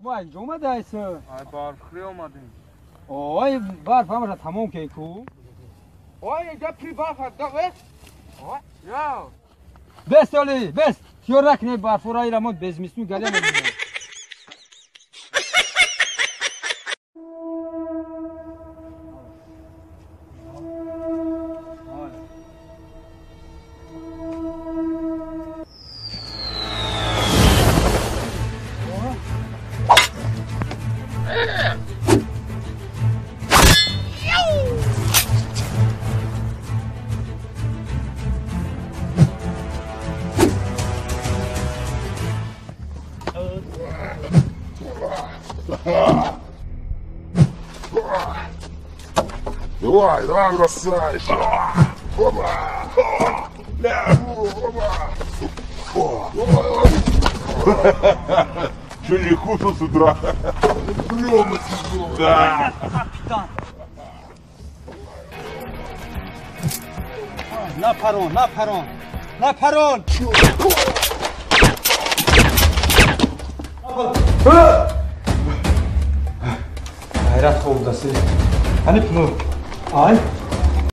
Шумо инҷо омадаед? Ай барфхӯрӣ омадем. Ой, барф ҳамаша тамом ки ку. Ой, инҷа пи барф аст, да вес? Я. Бес оли, бес. Тиёр накунед барфора, ира мо безмистун галия мебинем. Давай, давай, бросай! Опа! Опа! Че, не кушал с утра? Да! На парон, на парон, на парон! Ғайрат хобдаси. Ҳани пуло. Ай.